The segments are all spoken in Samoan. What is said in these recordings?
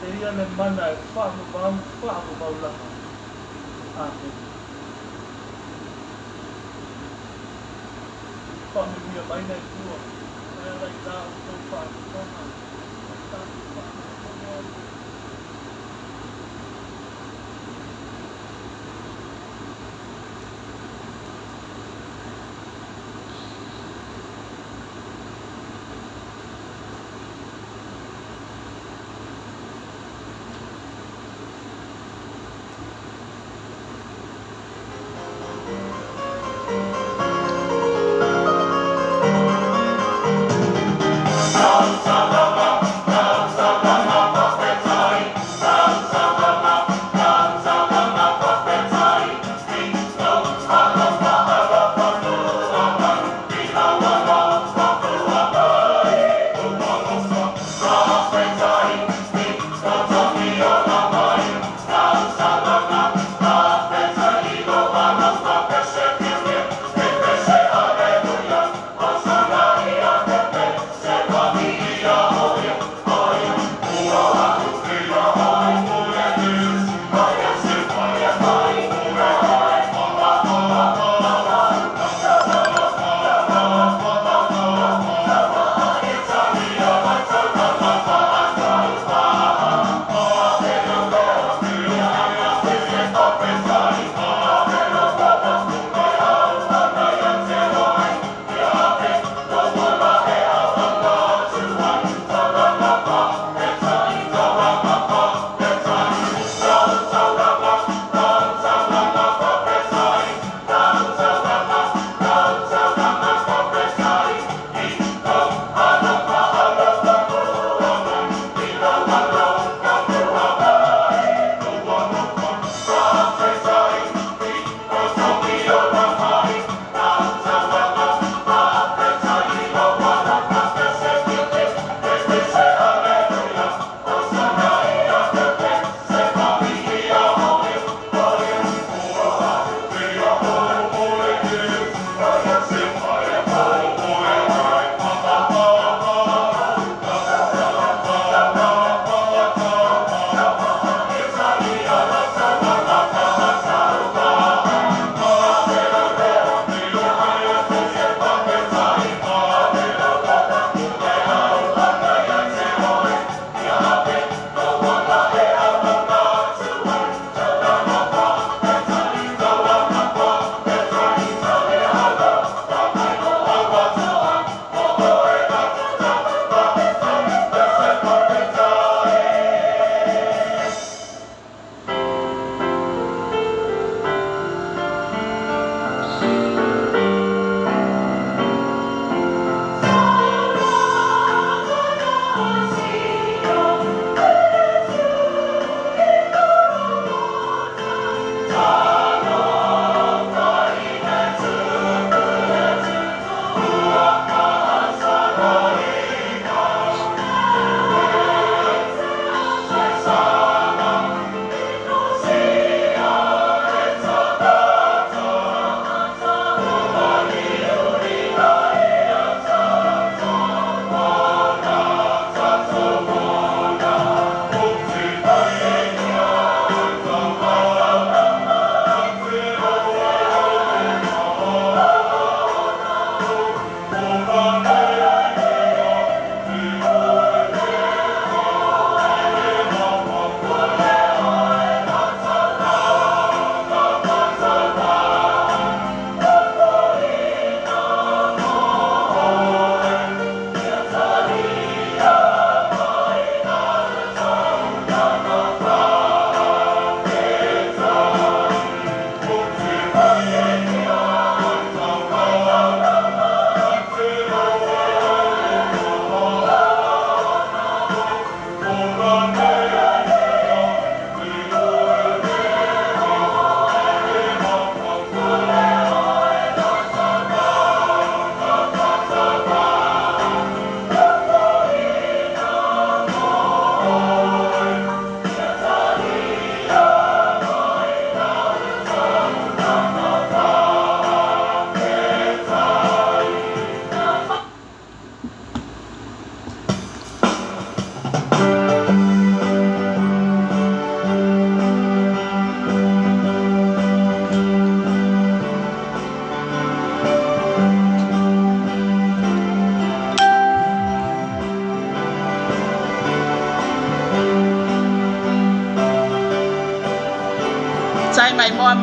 E ia le mana e faavavau faavavau lava. Amene. Faamanuia mai le Atua e ala i la outou faatotoga ma le tatou faalogologo ai.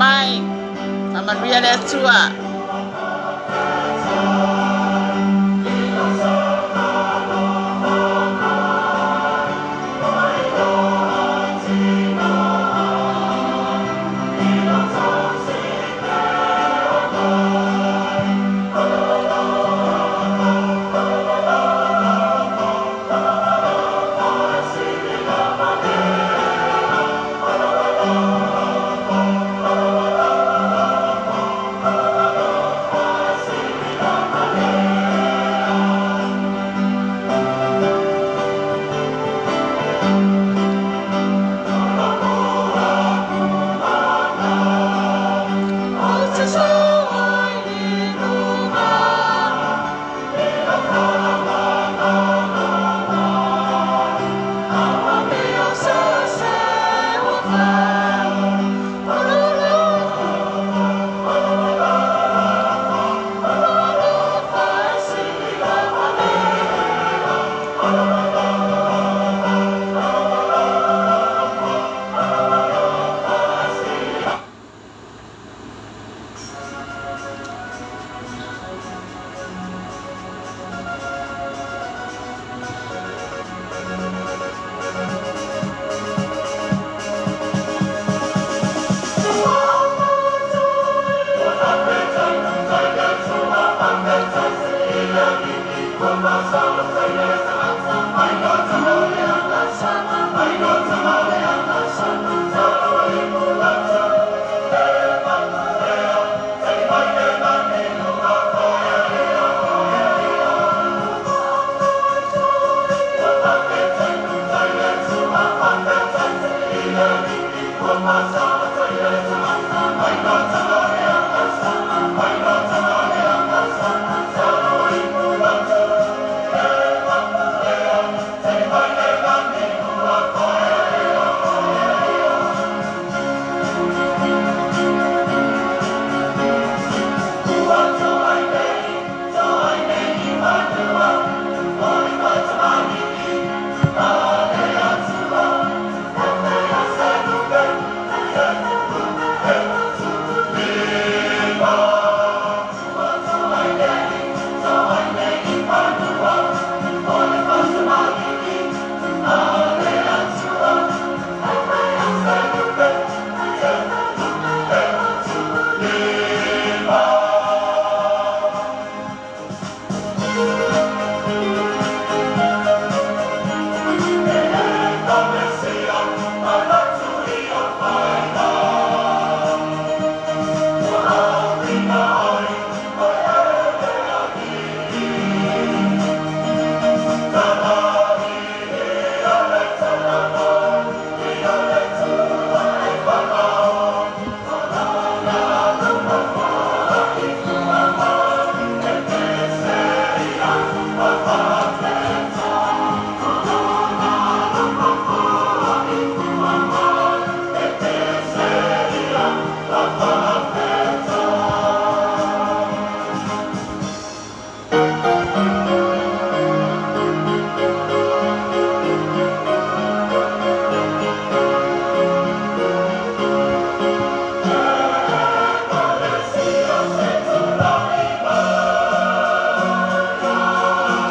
mai. Faamanuia le Atua. Ou te sou ai le luga.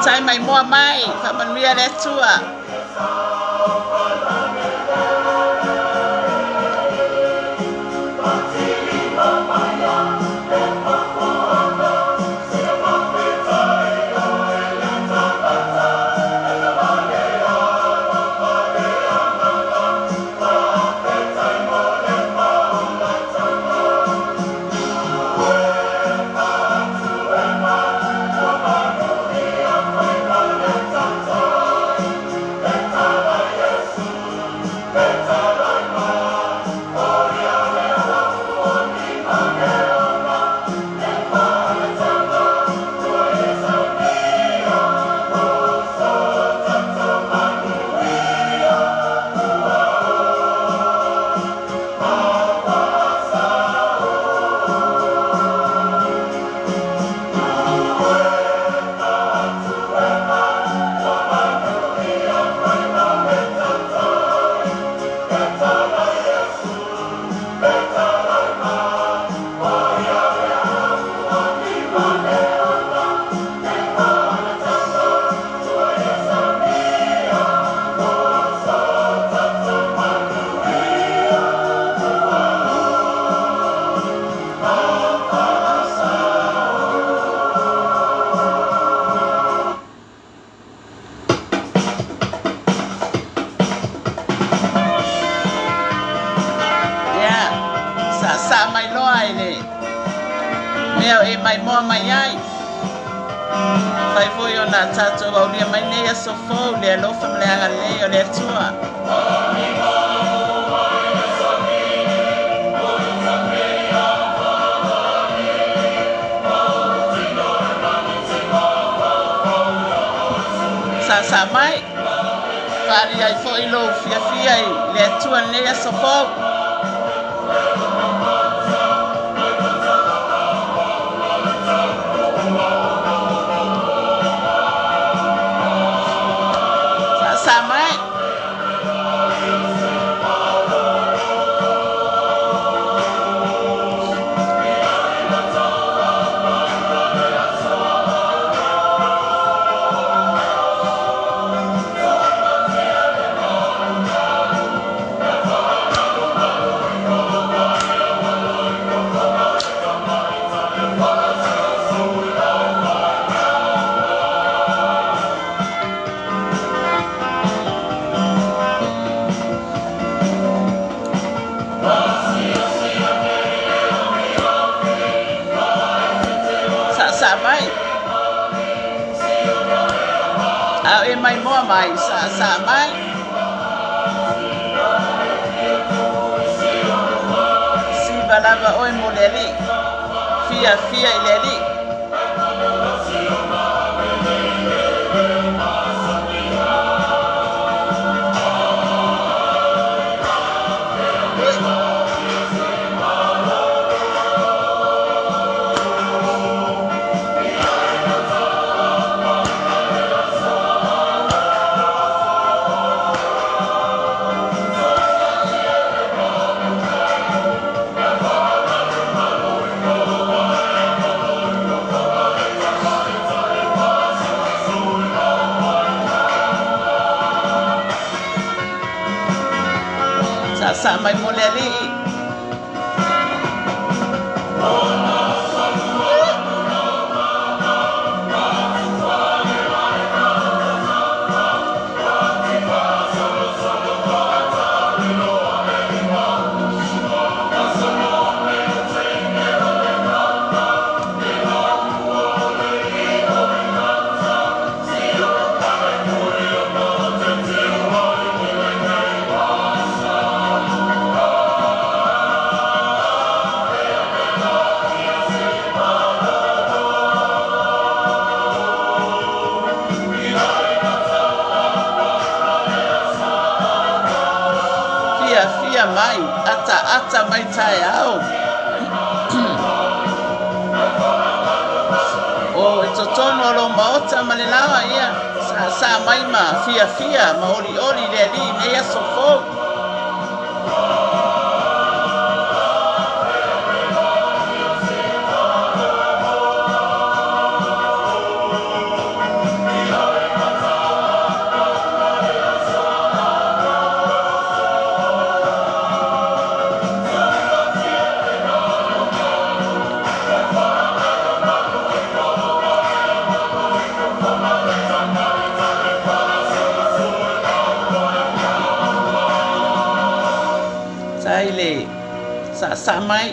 Tai mai moa mai, faamanuia le Atua. Mea o e maimoa mai ai. Fai foi ona tatou aulia mai nei aso fou le alofa ma le agalelei o le Atua. Sāsā mai, faaalia ai foi lou fiafia i le Atua i lenei aso fou. Sāsā mai. Sāsā mai. A o e maimoa mai, sāsā mai. Siva lava oe mo le Alii. Fiafia i le Alii. Sāsā mai mo le Alii. Fiafia mai, ataata mai taeao. O i totonu o lou maota ma le laoa ia, sāsā mai ma fiafia ma olioli i le Alii i nei aso fou. Sai le sāsā mai.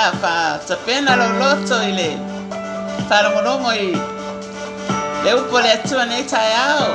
Ia, faatapena lou loto i le faalogologo i le upu a le Atua nei taeao.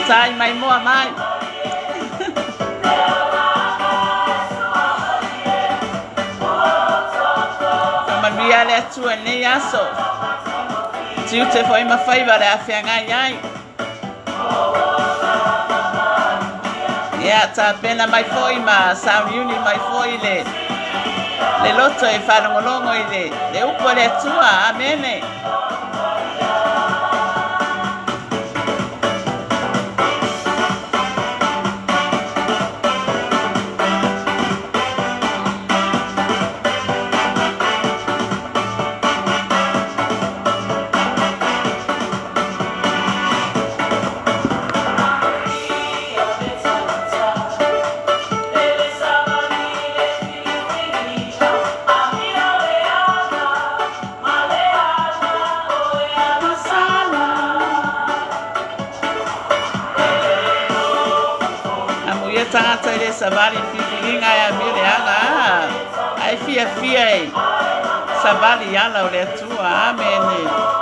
Tai mai moa mai. Faamanuia le Atua i lenei aso. Tiute foi ma faiva le afeagai ai. Ia, tapena mai foi ma sauniuni mai foi le le loto e faalogologo i le le upu a le Atua. Amene. Amuia tagata i le savali filifiliga e amio le ala ai fiafia e savali i ala o le Atua. Amene.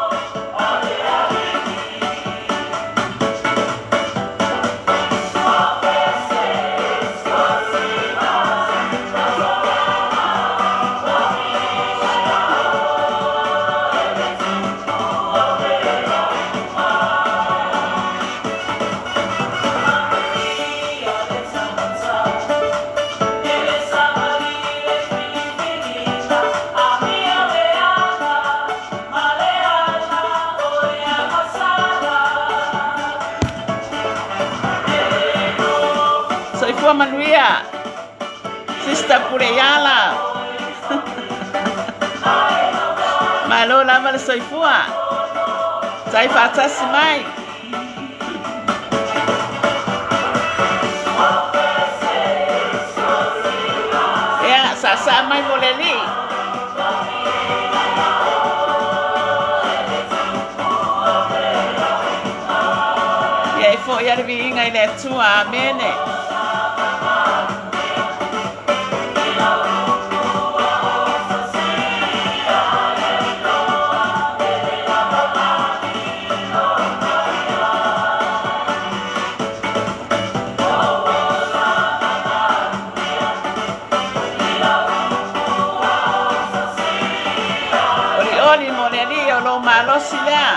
Soifua manuia, Sister Puleiala. Malo lava le soifua. Tai faatasi mai. Ia, saasaa mai mo le alii. Ia e foʻi a le viiga i le Atua. Amene. Olioli mo le alii o lou malosi lea.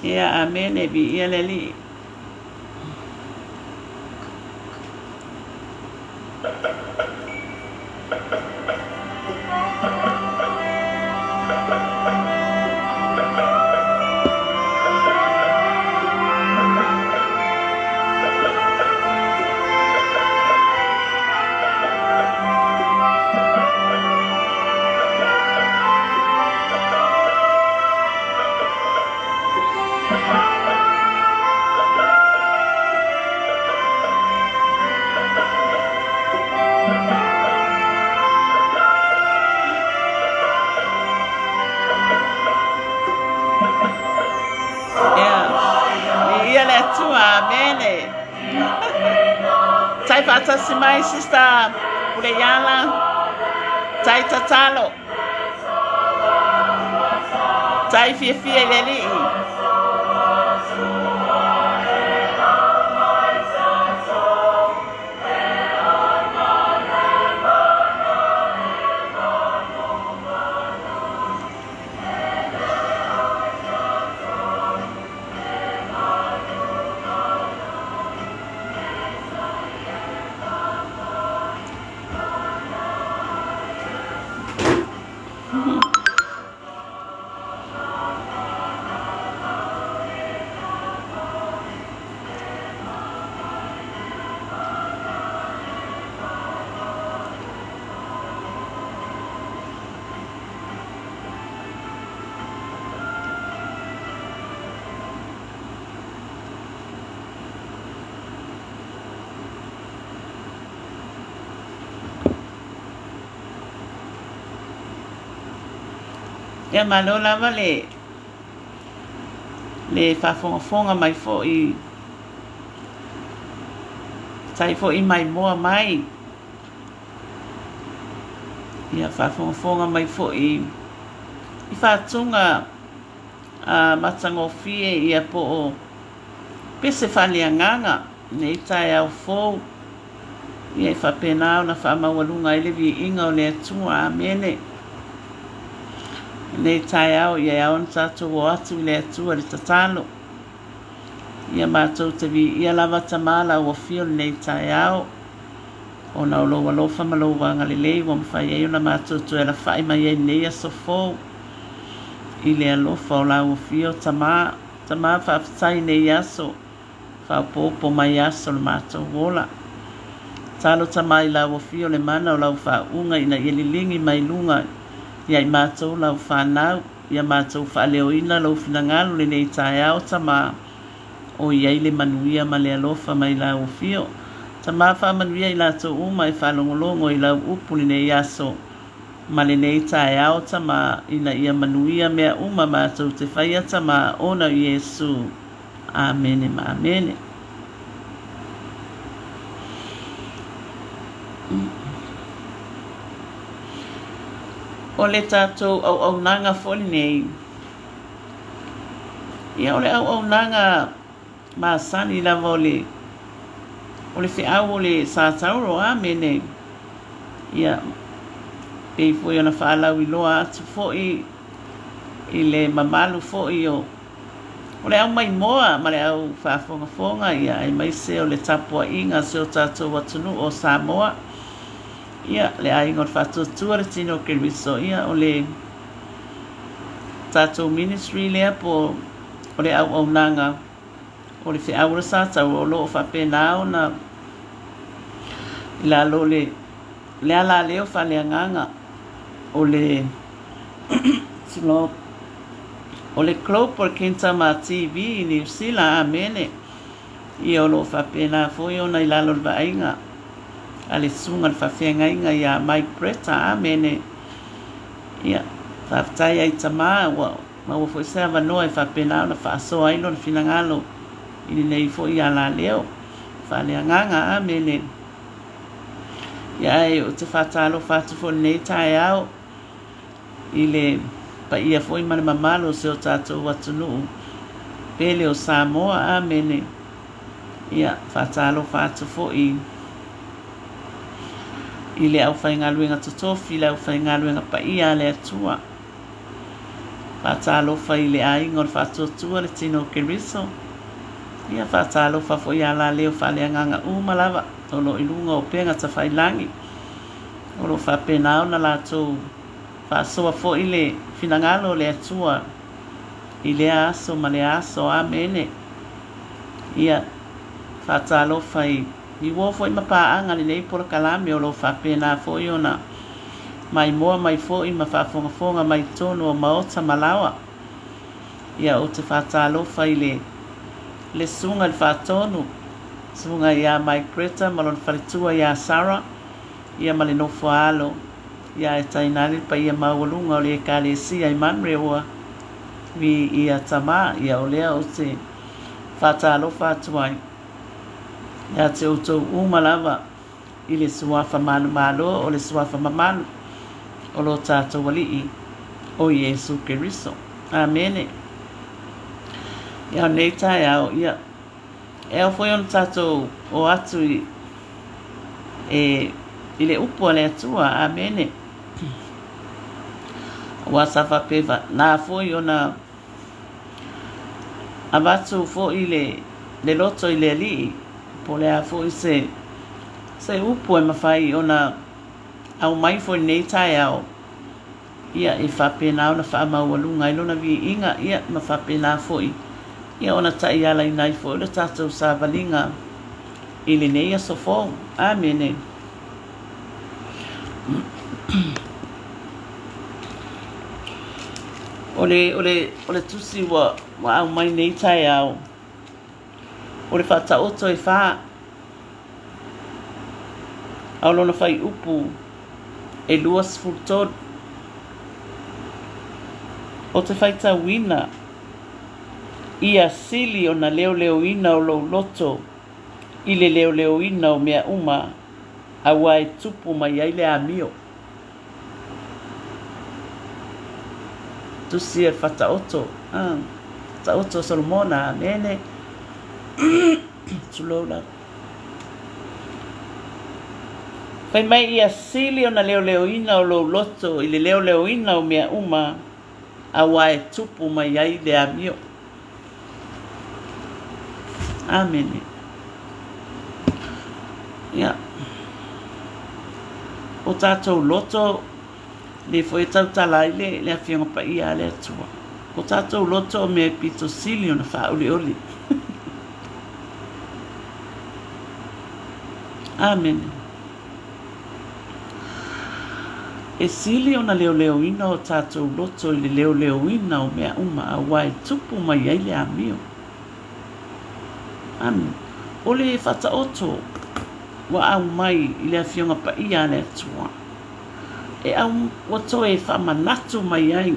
Ia, amene, viia le alii. Amene. Tai faatasi mai Sister Puleiala. Tai tatalo. Tai fiafia i le Alii. Ia malo lava le le faafogafoga mai foi tai foi maimoa mai Ia faafogafoga mai foi i faatuga a matagofie ia po o pese faaleagaga i lenei taeao fou. Ia e faapena ona faamaualuga ai le viiga o le Atua. Amene. I lenei taeao ia e ao ona tatou o atu i le Atua i le tatalo. Ia matou te viia lava Tama lau afio i lenei taeao. Ona o lou alofa ma lou agalelei ua mafai ai ona matou toe alafai mai ai i lenei aso fou. I le alofa o lau afio Tama, Tama faafetai i nei aso, faaopoopo mai aso o le matou ola. Tatalo Tama i lau afio le mana o lau faauuga ina ia liligi mai luga ia i matou lau fanau, ia matou faaleoina lou finagalo lenei taeao Tama. O i ai le manuia ma le alofa mai lau afio. Tama faamanuia i latou uma e faalogologo i lau upu lenei aso ma lenei taeao Tama ina ia manuia mea uma matou te faia Tama ona o Iesu. Amene ma Amene. O le tatou auaunaga foi lenei Ia o le auaunaga masani lava o le o le feau o le Sa Tauro, amene. Ia pei foi ona faalauiloa atu foi i le mamalu foi o o le au maimoa ma le au faafogafoga ia aemaise o le tapuaiga a si o tatou atunuu o Samoa. Ia le aiga o le Faatuatua le Tino o Keriso, ia o le tatou ministry lea po o le auaunaga o le feau o le Sataua o lo o faapena ona i lalo o le le alaleo faaleagaga o le tulou o le Global Kentama TV i Niu Sila. Amene. Ia o lo o faapena foi ona i lalo o le vaaiga a le susuga i le faafeagaiga ia Mike Bretta. Amene. Ia, faafetai ai Tama ua maua foi se avanoa e faapena ona faasoa ai lona finagalo i lenei foi alaleo faaleagaga. Amene. Ia ae ou te faatalofa atu foi i lenei taeao i le paia foi ma le mamalu o si o tatou atunuu pele o Samoa. Amene. Ia, faatalofa atu foi i le aufaigaluega totofi, le aufaigaluega paia a le Atua. Faatalofa i le aiga o le Faatuatua, le tino o Keriso. Ia, faatalofa foi ia Laleo faaleagaga uma lava o lo o i luga o upega tafailagi, o lo o faapena ona latou faasoa foi le finagalo o le Atua i lea aso ma lea aso. Amene. Ia, faatalofa i I uo foi ma paaga lenei polokalame o lo o faapena foi ona maimoa mai foi ma faafogafoga mai totonu o maota ma laoa. Ia ou te faatalofa i le le Susuga i le Faatonu, Susuga ia Mike Greta ma lona faletua ia Sarah, ia ma le nofo a alo, ia ae tainane le paia maualuga o le Ekalesia i Mamre ua viia Tama, ia o lea ou te faatalofa atu ai. Ia te outou uma lava i le Suafa manumalo o le Suafa mamalu o lo tatou Alii o Iesu Keriso. Amene. Ia o lenei taeao, ia, e ao foi ona tatou o atu i, e, i le upu a le Atua. Amene. Aua sa faapena foi ona Avatu foi le le loto i le Alii, po o le a foi se se upu e mafai ona aumai foi i lenei taeao, ia e faapena ona faamaualuga ai lona viiga, ia ma faapena foi ia ona taialaina ai foi le tatou savaliga i lenei aso fou. Amene. O le, o le, o le tusi ua, ua aumai nei taeao, o le faataoto e fā, a o lona fuaiupu e 23. Ou te faitauina ia sili ona leoleoina o lou loto i le leoleoina o mea uma aua e tupu mai ai le amio. Tusi e Fataoto, ah, Taoto Solomona, amene. Tulou lava. Fai mai ia sili ona leoleoina o lou loto i le leoleoina o mea uma, aua e tupu mai ai le amio. Amene. Ia. O tatou loto, lea foi e tautala ai le, le Afioga Paia a le Atua. O tatou loto o mea e pito sili ona faaolioli. Amene. E sili ona leoleoina o tatou loto i le leoleoina o mea uma aua e tupu mai ai le amio. Amene. O le faataoto ua aumai i le Afioga Paia a le Atua, e au, ua toe faamanatu mai ai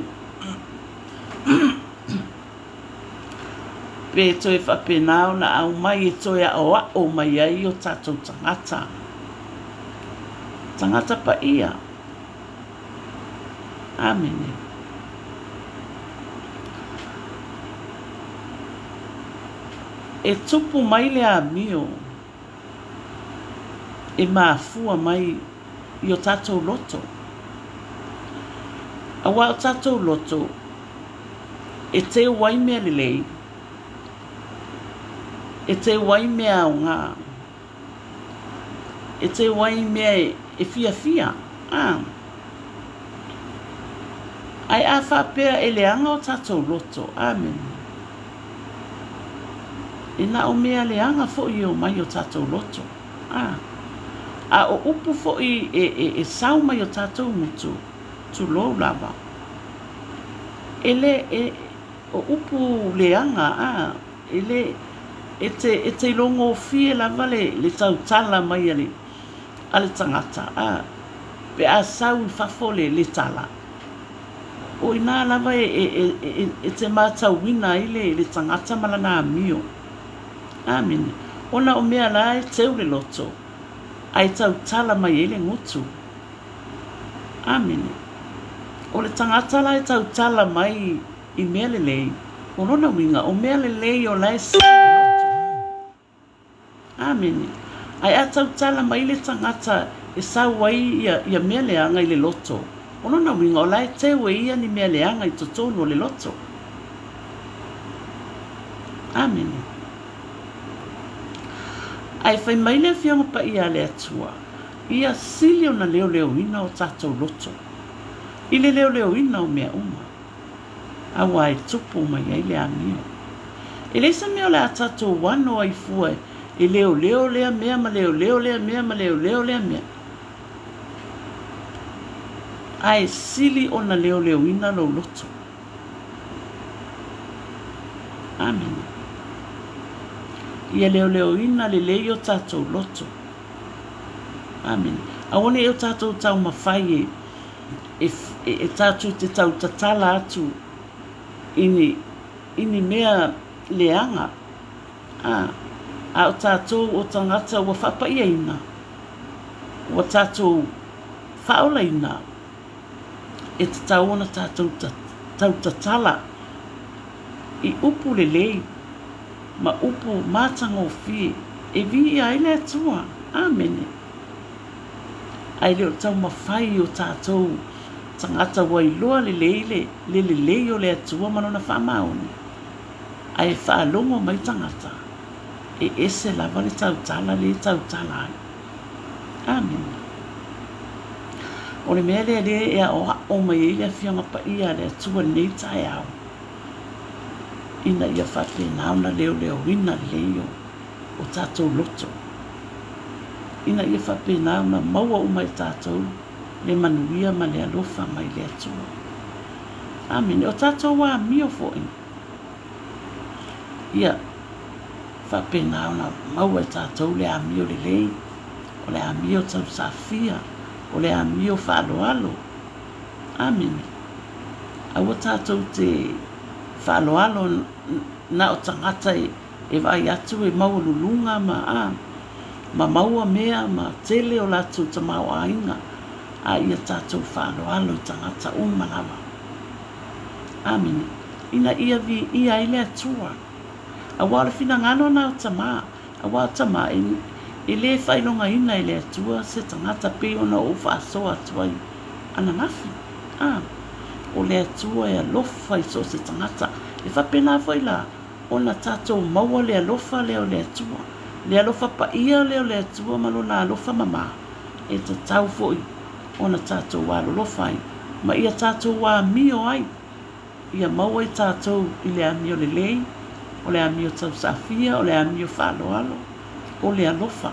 Pe toe faapena ona aumai e toe aʻoaʻo mai ai o tatou tagata, tagata paia. Amene. E tupu mai le amio e mafua mai i o tatou loto. Aua o tatou loto e teu ai mea lelei, e teu ai mea aoga, e teu ai mea e fiafia, ā. Ae a faapea e leaga o tatou loto, amene, e na o mea leaga foi e omai o tatou loto, ā. A o upu foi e, e, e sao mai o tatou gutu, tulou lava. E le, e, o upu leaga, ā, e le, e te, e te ilogofie lava le, le tautala mai a le, a le tagata, ā, pe a sau i fafo le, le tala, o inā lava e, e, e, e, e te matauina ai le, le tagata ma lana amio. Āmene. Ona o mea la e teu le loto, a e tautala mai ai le gutu. Āmene. O le tagata la e tautala mai i mea lelei, o lona uiga, o mea lelei o la e sau le loto. Āmene. Ae a tautala mai le tagata e sau ai ia, ia mea leaga i le loto, o lona uiga, o la e teu e ia ni mea leaga i totonu o le loto. Āmene. Ae fai mai le Afioga Paia a le Atua, Ia sili ona leoleoina o tatou loto i le leoleoina o mea uma, aua e tupu mai ai le amio. E leai se mea o le a tatou ano ai fua e leoleo lea mea ma leoleo lea mea ma leoleo lea mea, ae sili ona leoleoina lou loto. Amene. Ia leoleoina lelei o tatou loto. Amene. Aua ne i o tatou taumafai e, e, e, e tatou te tautatala atu i ni, i ni mea leaga. A, A o tatou o tagata ua faapaiaina, ua tatou faaolaina, e tatau ona tatou tautatala i upu lelei ma upu matagofie e viia ai le Atua. Amene. Ae le o taumafai o tatou tagata ua iloa lelei le le lelei o le Atua ma Lona faamaoni, ae faalogo mai tagata, e ese lava le tautala lea e tautala ai. Amene. O le mea lea lea e aoao mai ai le Afioga Paia a le Atua i lenei taeao, ina ia faapena ona leoleoina lelei o tatou loto, ina ia faapena ona maua uma e tatou le manuia ma le alofa mai le Atua. Amene. O tatou amio foi, ia faapena ona maua e tatou le amio lelei, o le amio tausafia, o le amio faaaloalo. Amene. Aua tatou te faaaloalo na o tagata e vaai atu e maualuluga ma a ma maua mea ma tele o latou tamaoaiga, a ia tatou faaaloalo i tagata uma lava. Amene. Ina ia viia ai le Atua. Aua o le finagalo na o Tama, aua o Tama e, e lē faailogaina e le Atua se tagata pei ona ou faasoa atu ai ananafi. A, o le Atua e alofa i so o se tagata. E faapena foi la ona tatou maua le alofa lea o le Atua, le alofa paia lea o le Atua ma Lona alofa mamā, e tatau foi ona tatou alolofa ai ma ia tatou amio ai, ia maua i tatou i le amio lelei, o le amio tausafia, o le amio faaaloalo, o le alofa.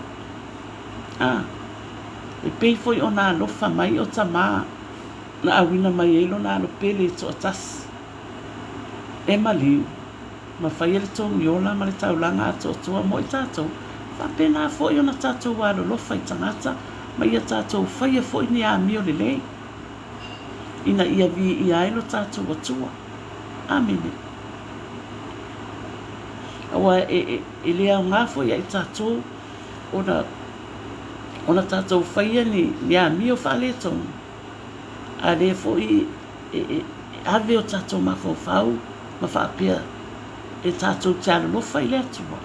A, e pei foi ona alofa mai o Tama na auina mai ai Lona Alo Pele e toatasi, e maliu, ma faia le togiola ma le taulaga atoatoa mo i tatou, faapena foi ona tatou alolofa i tagata ma ia tatou faia foi ni amio lelei, ina ia viia ai lo tatou Atua. Amene. Aua e, e, e le aoga foi ia i tatou ona, ona tatou faia ni, ni amio faaletonu, a lea foi e, e, ave o tatou mafaufau ma faapea e tatou te alolofa i le Atua.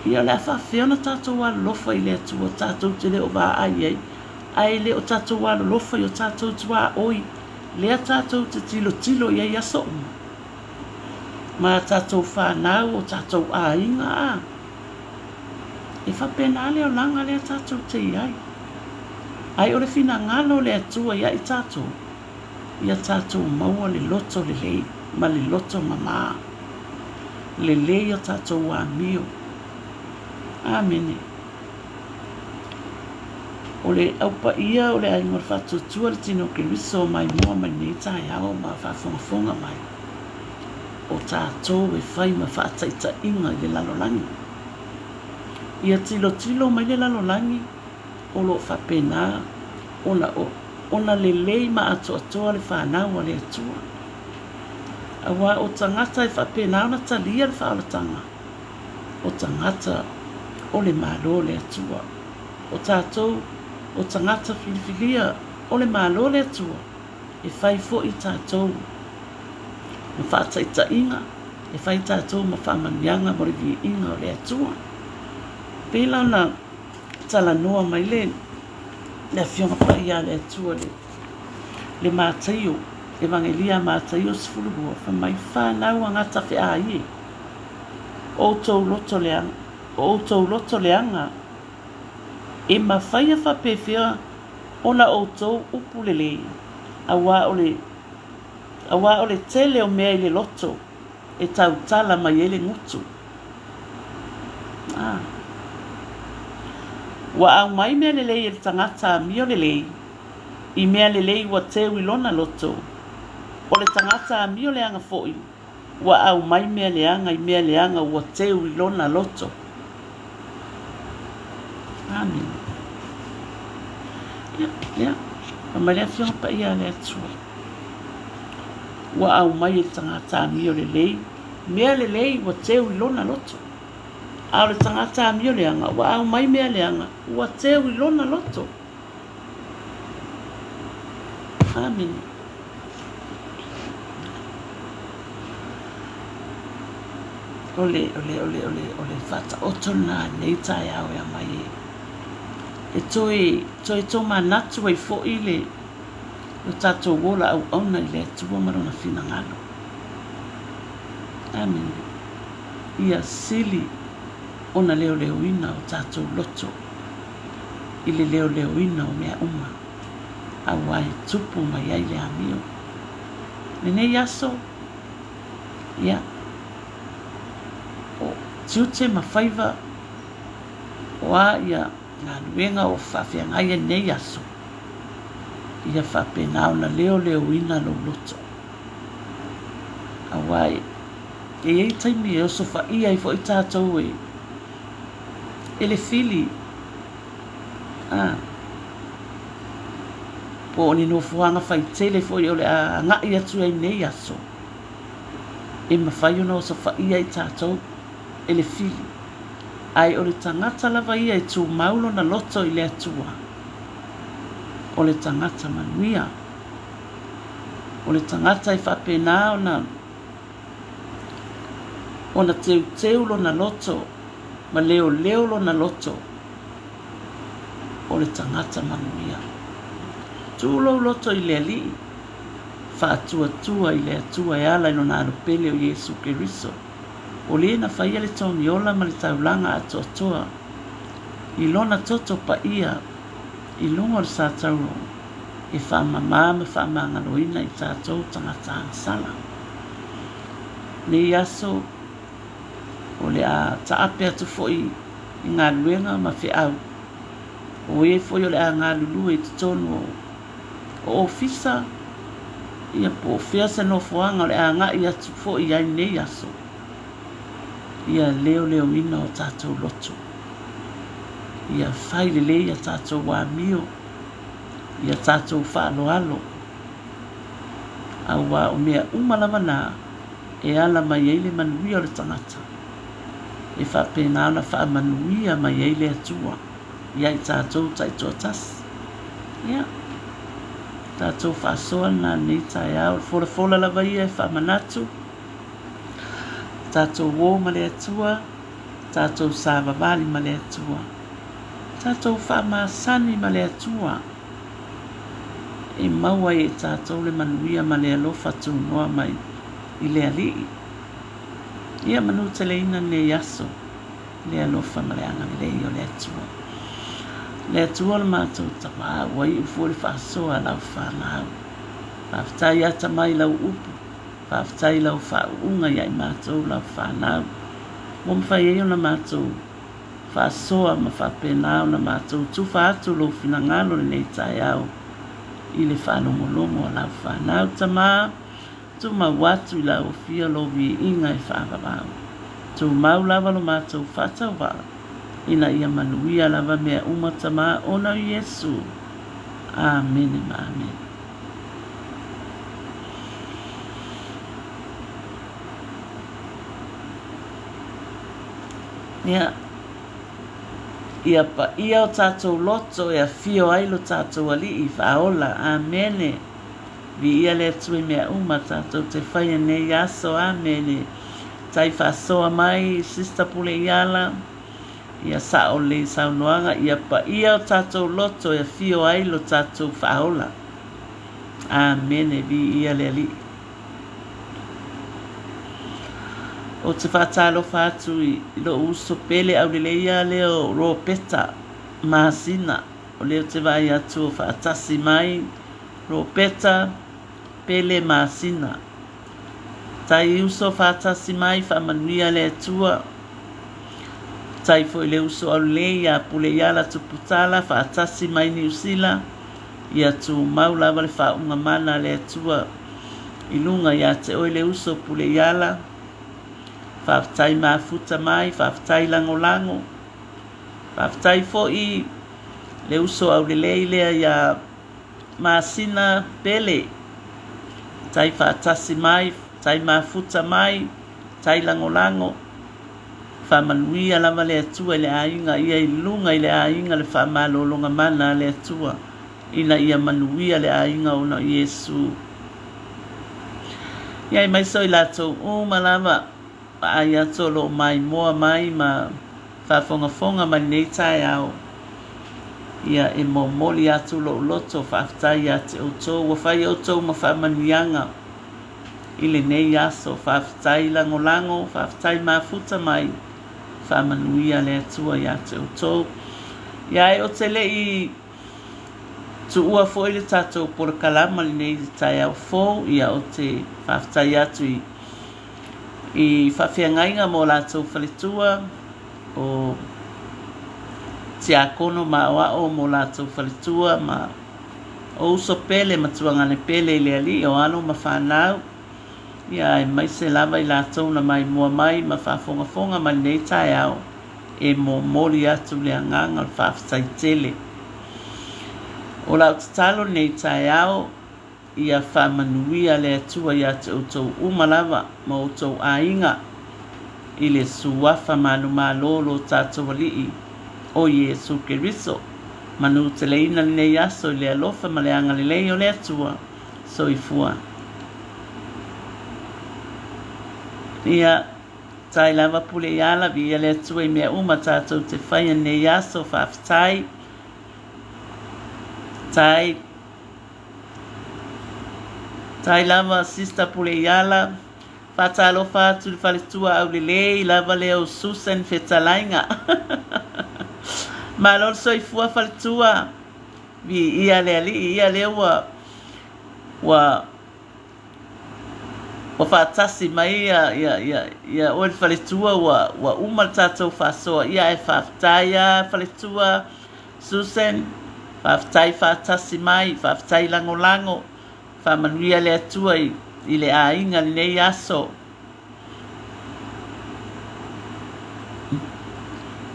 Ia o le a faafefea ona tatou alolofa i le Atua tatou te le o vaai ai, ae le o tatou alolofa i o tatou tuaoi lea tatou te tilotilo i ai aso uma. Ma a tatou fanau, o tatou aiga, a. E faapena le olaga lea tatou te i ai. Ae o le finagalo o le Atua ia i tatou, ia tatou maua le loto lelei ma le loto mamā. Lelei o tatou amio. Amene. O le Au Paia o le Aiga o le Faatuatua le Tino o Keriso maimoa mai lenei taeao ma faafogafoga mai o tatou e fai ma faataitaiga i le lalolagi. Ia tilotilo mai le lalolagi o lo o faapena ona ona lelei ma atoatoa le fanau a le Atua. Aua o tagata e faapena ona talia le faaolataga, o tagata o le Malo o le Atua. O tatou, o tagata filifilia o le Malo o le Atua, e fai foi tatou ma faataitaiga, e fai tatou ma faamanuiaga mo le viiga o le Atua. Pei la ona talanoa mai le le Afioga Paia a le Atua le, le Mataio, Evagelia a Mataio 12, fai mai, Fanau a gatafeā ie, o outou loto leaga, o outou loto leaga, e mafaia faapefea ona outou upu lelei, auā o le, auā o le tele o mea i le loto e tautala mai ai le gutu. A. Ua aumai mea lelei e le tagata amio lelei, i mea lelei ua teu i lona loto. O le tagata amio leaga foi, ua aumai mea leaga i mea leaga ua teu i lona loto. Amene. Ia, ia, fai mai le Afioga Paia a le Atua. Ua aumai e le tagata amio lelei, mea lelei ua teu i lona loto. A o le tagata amio leaga, ua aumai mea leaga, ua teu i lona loto. Amene. O le, o le, o le, o le, o le faataoto lena i lenei taeao e aumai e, e toe, toe tomanatu ai foi le, lo tatou ola auauna i le Atua ma Lona finagalo. Amene. Ia sili ona leoleoina o tatou loto i le leoleoina o mea uma, aua e tupu mai ai le amio. Lenei aso, ia, o tiute ma faiva o a ia galuega o faafeagai ai lenei aso, ia faapena ona leoleoina lou loto. Aua e i ai taimi e osofaia ai foi tatou e e le fili, a, po o ni nofoaga faitele foi o le a agai atu ai i nei aso, e mafai ona osofaia i tatou e le fili. Ae o le tagata lava ia e tumau lona loto i le Atua, o le tagata manuia. O le tagata e faapena ona ona teuteu lona loto ma leoleo lona loto, o le tagata manuia. Tuu lou loto i le Alii, faatuatua i le Atua e ala i lona Alo pele o Iesu Keriso, o le na faia le togiola ma le taulaga atoatoa i lona toto paia i luga o le satauro e faamama ma faamagaloina i tatou tagata agasala. Nei aso, o le a taape atu foi i galuega ma feau, o e foi o le a galulue i totonu o ofisa, ia po o fea se nofoaga o le a agai atu foi i ai nei aso, ia leoleoina o tatou loto, ia fai lelei a tatou amio, ia tatou faaaloalo, aua o mea uma lava na e ala mai ai le manuia o le tagata, e faapena ona faamanuia mai ai le Atua ia i tatou taitoatasi. Ia, tatou faasoa lena i lenei taeao, o le folafola lava ia e faamanatu, tatou o ma le Atua, tatou savavali ma le Atua, tatou faamasani ma le Atua, e maua ai e tatou le manuia ma le alofa tunoa mai i le Alii. Ia manuteleina lenei aso i le alofa ma le agalelei o le Atua. Le Atua o le matou Tama, ua iu foi le faasoa a lau fanau. Faafetai ata mai i lau upu, faafetai i lau faauuga ia i matou lau fanau, ua mafai ai ona matou faasoa ma faapena ona matou tufa atu lou finagalo lenei taeao i le faalogologo a lau fanau. Tama, tumau atu i lau afio lou viiga e faavavau. Tumau lava lo matou faatauvaa, ina ia manuia lava mea uma Tama ona o Iesu. Amene ma amene. Ia, ia paia o tatou loto e afio ai lo tatou Alii faaola. Amene. Viia le Atua i mea uma tatou te faia nei aso. Amene. Tai faasoa mai, Sister Puleiala. Ia sao lelei saunoaga, ia paia o tatou loto e afio ai lo tatou faaola. Amene. Viia le Alii. Ou te faatalofa atu i lou uso pele aulelei lea o Ropeta Masina. O lea ou te vaai atu o faatasi mai Ropeta Pele Masina. Tai uso faatasi mai faamanuia le Atua. Tai foi le uso aulelei ia Puleiala Tuputala faatasi mai Niu Sila. Ia tumau lava le faauuga mana a le Atua i luga ia te oe le uso Puleiala. Faafetai mafuta mai, faafetai lagolago. Faafetai foi le uso aulelei lea ia Masina Pele. Tai faatasi mai, tai mafuta mai, tai lagolago. Faamanuia lava le Atua i le aiga, ia i luga i le aiga le faamalologa mana a le Atua, ina ia manuia le aiga ona o Iesu. Ia aemaise o i latou uma lava vaai atu o lo o maimoa mai ma faafogafoga mai lenei taeao. Ia e momoli atu lou loto faafetai ia te outou, ua fai outou ma faamanuiaga i lenei aso. Faafetai lagolago, faafetai mafuta mai, faamanuia le Atua ia te outou. Ia ae ou te le i tuua foi le tatou polokalama lenei taeao fou, ia ou te faafetai atu i i faafeagaiga ma o latou faletua, o tiakono ma aoao ma o latou faletua, ma o uso pele ma tuagane pele i le Alii, o alo ma fanau, ia aemaise lava i latou na maimoa mai ma faafogafoga mai lenei taeao, e momoli atu le agaga o le faafetai tele. O lau tatalo lenei taeao, Ia faamanuia le Atua ia te outou uma lava ma outou aiga i le Suafa manumalo o lo tatou Alii o Iesu Keriso. Manuteleina lenei aso i le alofa ma le agalelei o le Atua. Soifua. Ia, tai lava pule ia ala, viia le Atua i mea uma tatou te faia nei aso, faafetai. Tai. Tai lava Sister Puleiala, faatalofa atu i le faletua aulelei lava lea o Susan Fetalaiga. Malo le soifua faletua, viia le Alii, ia lea ua ua ua faatasi mai ia ia ia ia oe le faletua ua ua uma le tatou faasoa ia ae faafetai lava faletua Susan, faafetai faatasi mai, faafetai lagolago, faamanuia le Atua i, i le aiga lenei aso.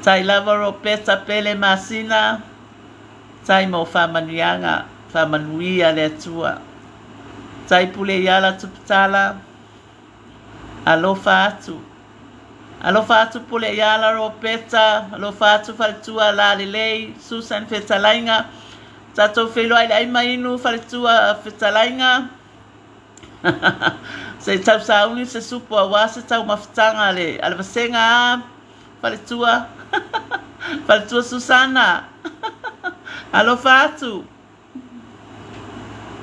Tai lava Ropeta Pele Masina, tai mo faamanuiaga, faamanuia le Atua. Tai pule i ala Tuputala, alofa atu. Alofa atu Pule i ala Ropeta, alofa atu Faletua Lalelei, Susan Fetalaiga, tatou feiloai i le ai ma inu Faletua Fetalaiga. Se i tausauni se supo aua se taumafataga a le, a le vasega a Faletua. Faletua Susana. Alofa atu.